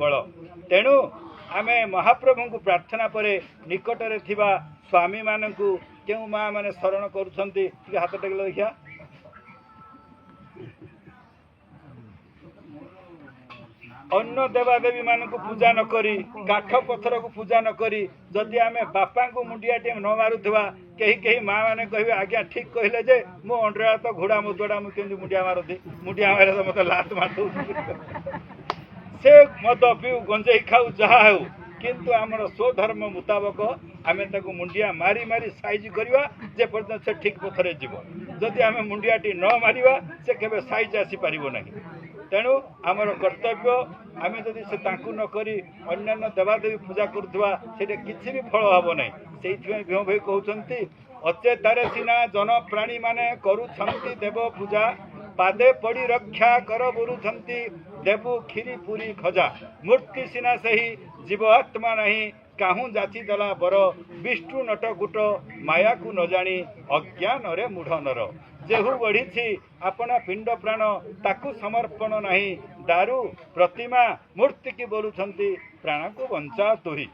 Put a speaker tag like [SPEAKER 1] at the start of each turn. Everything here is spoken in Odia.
[SPEAKER 1] ବଳ। ତେଣୁ ଆମେ ମହାପ୍ରଭୁଙ୍କୁ ପ୍ରାର୍ଥନା ପରେ ନିକଟରେ ଥିବା ସ୍ୱାମୀମାନଙ୍କୁ କେଉଁ ମା ମାନେ ଶରଣ କରୁଛନ୍ତି, ଟିକେ ହାତ ଟେକିଲେ ଦେଖିବା। ଅନ୍ୟ ଦେବାଦେବୀ ମାନଙ୍କୁ ପୂଜା ନ କରି, କାଠ ପଥରକୁ ପୂଜା ନ କରି ଯଦି ଆମେ ବାପାଙ୍କୁ ମୁଣ୍ଡିଆଟିଏ ନ ମାରୁଥିବା, କେହି କେହି ମା ମାନେ କହିବେ, ଆଜ୍ଞା ଠିକ କହିଲେ ଯେ ମୁଁ ଅଣ୍ଡିରା ତ ଘୋଡ଼ା ମୁଦୁଆଟା, ମୁଁ କେମିତି ମୁଣ୍ଡିଆ ମାରନ୍ତି? ମୁଣ୍ଡିଆ ମାରିଲେ ତ ମୋତେ ଲାତ ମାରିଦଉଛି। ସେ ମଦ ପିଉ, ଗଞ୍ଜେଇ ଖାଉ, ଯାହା ହେଉ, କିନ୍ତୁ ଆମର ସ୍ୱଧର୍ମ ମୁତାବକ ଆମେ ତାକୁ ମୁଣ୍ଡିଆ ମାରି ମାରି ସାଇଜ କରିବା ଯେ ପର୍ଯ୍ୟନ୍ତ ସେ ଠିକ ପଥରେ ଯିବ। ଯଦି ଆମେ ମୁଣ୍ଡିଆଟି ନ ମାରିବା, ସେ କେବେ ସାଇଜ ଆସିପାରିବ ନାହିଁ। ତେଣୁ ଆମର କର୍ତ୍ତବ୍ୟ, ଆମେ ଯଦି ସେ ତାଙ୍କୁ ନ କରି ଅନ୍ୟାନ୍ୟ ଦେବାଦେବୀ ପୂଜା କରୁଥିବା, ସେଇଟା କିଛି ବି ଫଳ ହେବ ନାହିଁ। ସେଇଥିପାଇଁ ଭୀମ ଭାଇ କହୁଛନ୍ତି, ଅଚେତାରେ ସିନା ଜନ ପ୍ରାଣୀମାନେ କରୁଛନ୍ତି ଦେବ ପୂଜା, ପାଦେ ପଡ଼ି ରକ୍ଷା କର ବୁଲୁଛନ୍ତି ଦେବୁ କ୍ଷୀରି ପୁରୀ ଖଜା। ମୂର୍ତ୍ତି ସିନା ସେହି ଜୀବ ଆତ୍ମା ନାହିଁ, କାହୁଁ ଯାଚି ଦେଲା ବର। ବିଷ୍ଣୁ ନଟ ଗୁଟ ମାୟାକୁ ନ ଜାଣି ଅଜ୍ଞାନରେ ମୂଢ଼ ନର। ଯେହୁ ବଢ଼ିଛି ଆପଣା ପିଣ୍ଡ ପ୍ରାଣ, ତାକୁ ସମର୍ପଣ ନାହିଁ। ଦାରୁ ପ୍ରତିମା ମୂର୍ତ୍ତିକି ବୋଲୁଛନ୍ତି, ପ୍ରାଣକୁ ବଞ୍ଚା ତୁହି।